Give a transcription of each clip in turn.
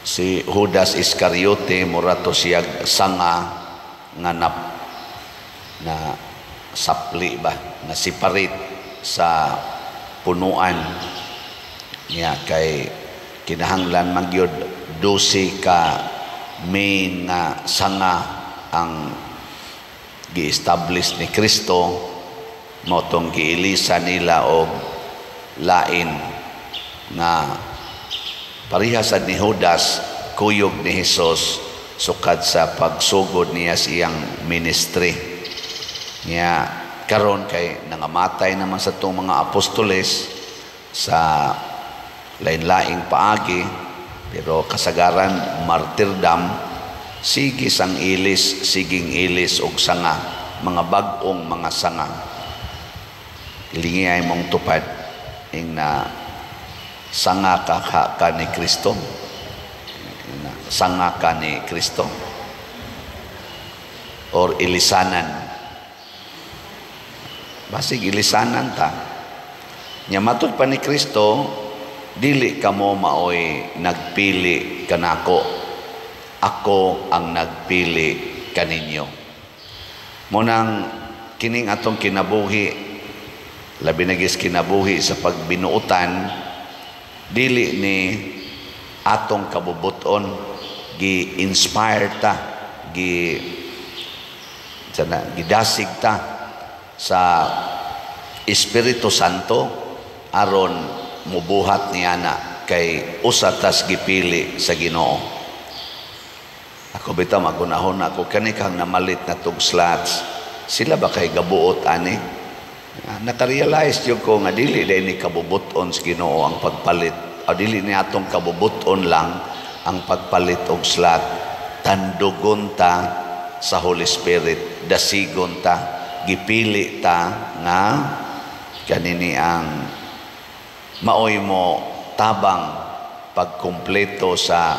Si Judas Iscariote, mura to siya sanga nga na sapli ba, na separate sa punuan niya, kay kinahanglan magyud 12 ka main nga sanga ang gi-establish ni Kristo. Mao tong giilisa nila og lain nga pareha sad ni Judas, kuyog ni Hesus sukad sa pagsugod niya sa iyang ministry niya. Karon kay nangamatay naman sa itong mga apostoles sa lain-laing paagi, pero kasagaran martyrdom. Sige sang ilis, siging ilis og sanga, mga bag-ong mga sanga. Lingay mong tupad ing na sanga ka ni Kristo, sanga ka ni Kristo or ilisanan. Basig ilisanan ta nya. Matud pa ni Kristo, "Dili kamo maoy nagpili kanako, ako ang nagpili kaninyo." Munang kining atong kinabuhi, labi na gis kinabuhi sa pagbinuotan, dili ni atong kabubuton. Gi-inspire ta, gi sana, gidasig ta sa Espiritu Santo aron mubuhat niya na, kay usa tas gipili sa Ginoo. Ako bitaw, magunahon ako kani kang namalit na tug slots, sila ba kay gabuot ani? Nakarealize jud ko nga dili day ni kabubuton sa Ginoo ang pagpalit o dili ni atong kabubuton lang ang pagpalit og slot. Tandugon ta sa Holy Spirit, dasigon ta, gipili ta nga kanini ang maoy mo tabang pagkumpleto sa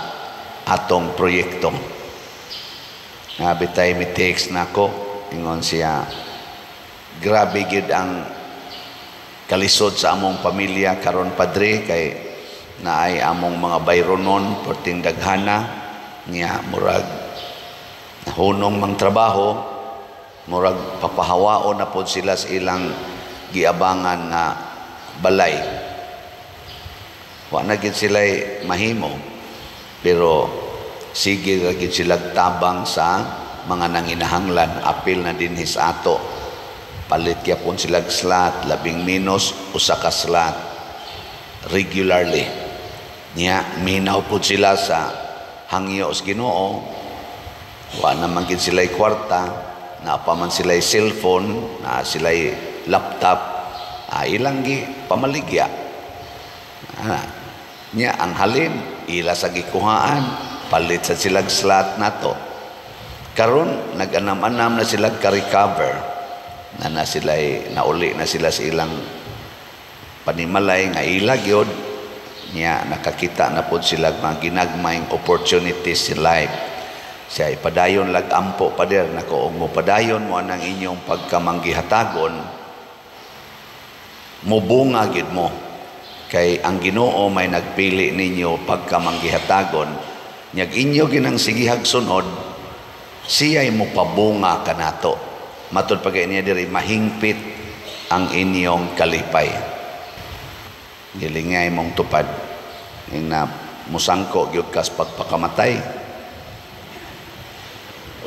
atong proyekto. Nga bitay mi text nako, ingon siya, "Grabe gid ang kalisod sa among pamilya karon, Padre, kay naay among mga bayronon perting daghana niya, murag hunong mang trabaho, murag papahawaon na pod sila sa ilang giabangan nga balay. Wa na gid sila mahimo, pero sige ra gid sila tabang sa mga nanginahanglan, apil na dinhi sa ato. Palit gyapon sila slot, labing minus usa ka slot regularly niya. Minaw pud sila sa hangyo sa Ginoo. Wa naman gid sila kwarta, naa pa man sila cellphone, naa sila laptop, ilang gi pamaligya. Nya ang halin ila sa gikuhaan, palit sa silag slot nato. Karon nag-anam-anam na sila ka-recover na, na sila nauli na sila sa ilang panimalay nga ila gyud niya. Nakakita na pod sila mga ginagmayng opportunities in life. Siya ipadayon lag ampo, Pader, nako, og mopadayon mo anang inyong pagkamanggihatagon, mubunga gid mo, kay ang Ginoo may nagpili ninyo pagkamanggihatagon. Nyag inyo ginang sigihag sunod, siya'y mopabunga kanato. Matud pa niya diri, mahingpit ang inyong kalipay. Gilingay mong tupad ing na musangko gyud kas pagpakamatay.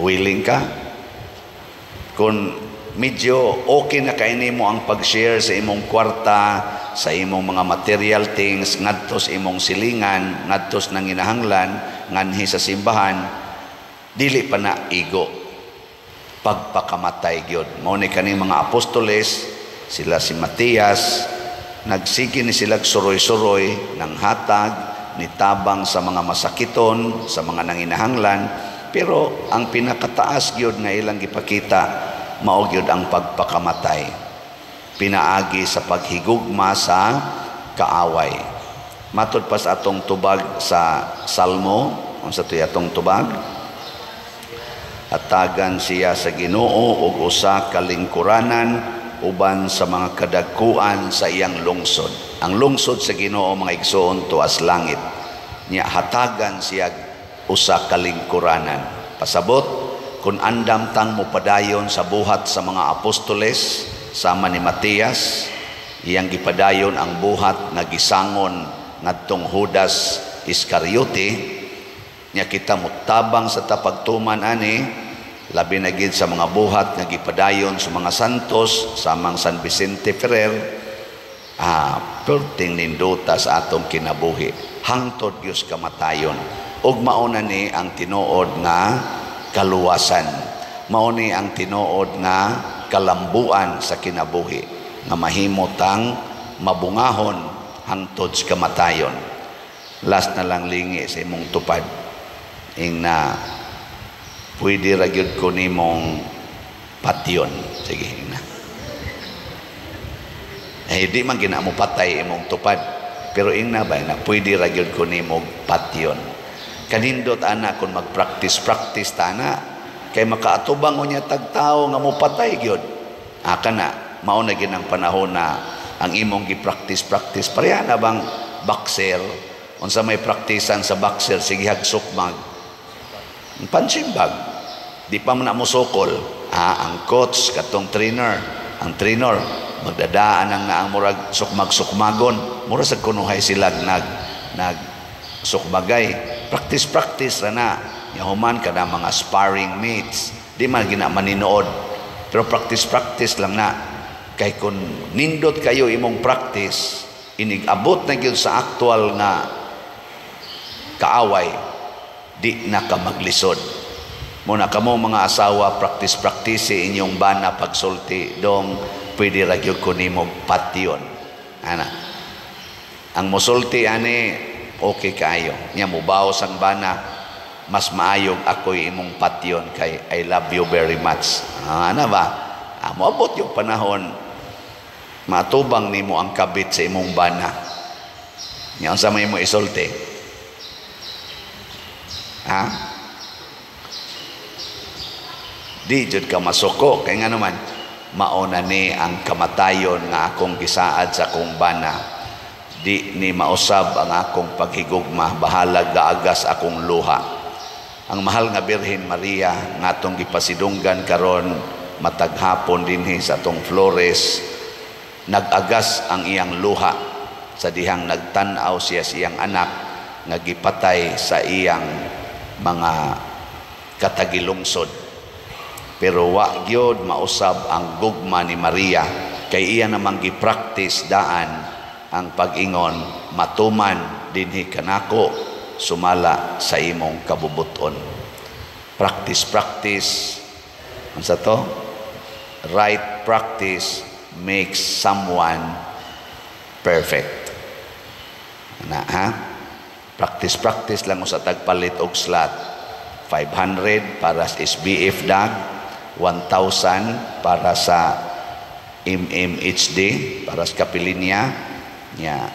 Willing ka? Kung medyo okay na kay nimo ang pag-share sa imong kwarta, sa imong mga material things ngadto sa imong silingan, ngadto sa nanginahanglan, nganhi sa simbahan, dili pa na igo. Pagpakamatay gyud. Mao ni kaning mga apostoles, sila si Matias, nagsige ni sila suroy-suroy ng hatag, nitabang sa mga masakiton, sa mga nanginahanglan, pero ang pinakataas gyud nga ilang gipakita, mao gyud ang pagpakamatay pinaagi sa paghigugma sa kaaway. Matud pa sa atong tubag sa Salmo, unsa to'y atong tubag? Hatagan siya sa Ginoo og usa ka lingkuranan uban sa mga kadagkuan sa iyang lungsod. Ang lungsod sa Ginoo, mga igsoon, tuas langit. Nya hatagan siya usa ka lingkuranan. Pasabot, kung andam tang mopadayon sa buhat sa mga apostoles, sama ni Matias, iyang gipadayon ang buhat nga gisangon ngadtong Judas Iscariote, nya kita mutabang sa tapagtuman ani, labi na gid sa mga buhat nga gipadayon sa mga santos samang San Vicente Ferrer, perting nindota sa atong kinabuhi hangtod Dios kamatayon. Ug mao na ni ang tinuod nga kaluwasan, mao ni ang tinuod nga kalambuan sa kinabuhi, nga mahimo tang mabungahon hangtod sa kamatayon. Last na lang, lingi sa imong tupad, ing na, "Pwede ra gyud ko nimong patyon." Sige, ing na. Eh, di man gina mo patay imong tupad. Pero ing na ba na, "Pwede ra gyud ko nimong patyon." Kanindot ana kung mag-practice practice ta na kay makaatubang unya tag tawo nga mo patay gyud. Ah, kana mao na gyud ang panahon na ang imong gi-practice practice, pareha na bang boxer. Unsa may praktisan sa boxer? Sige hag sukmag, punching bag, di pa man na mosukol. Ang coach katong trainer, ang trainer magdadaan ang naang murag sukmag-sukmagon, mura sa kunuhay sila nag nag sukmagay. Practice practice ra na. Nya human kana mga sparring mates, di man gina maninood, pero practice practice lang na, kay kung nindot kayo imong practice, inig abot na gyud sa actual nga kaaway, di na ka maglisod. Mo na kamo mga asawa, practice practice inyong bana pagsulti, "Dong, pwede ra gyud ko nimo patyon." Ana ang mosulti ani, okay kaayo. Nya mubaos ang bana, "Mas maayog ako'y imong patyon kay I love you very much." Ana ba, moabot yung panahon matubang nimo ang kabit sa imong bana. Nya unsa may mo isulti, ha? Di jud ka masuko kay nga naman, mao na ni ang kamatayon nga akong gisaad sa akong bana. Di ni mausab ang akong paghigugma, bahalag gaagas akong luha. Ang mahal nga Birhen Maria nga atong gipasidunggan karon matag hapon dinhi sa atong Flores, nag-agas ang iyang luha sa dihang nagtan-aw siya sa iyang anak nga gipatay sa iyang mga katagilungsod. Pero wa gyud mausab ang gugma ni Maria kay iya namang gi-practice daan ang pag-ingon, "Matuman dinhi kanako sumala sa imong kabubuton." Practice practice. Unsa to? Right practice makes someone perfect na, ha? Practice practice lang sa tagpalit og slot, 500 para sa SBF dag, 1,000 para sa MMHD, para sa kapilinya. Nya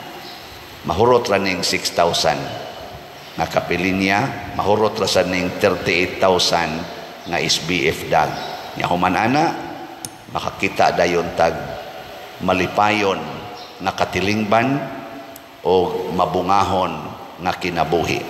mahurot ra ning 6,000 nga kapilinya, mahurot ra sa ning 38,000 nga SBF dag. Nya human ana, makakita dayon tag malipayon nga katilingban o mabungahon nga kinabuhi.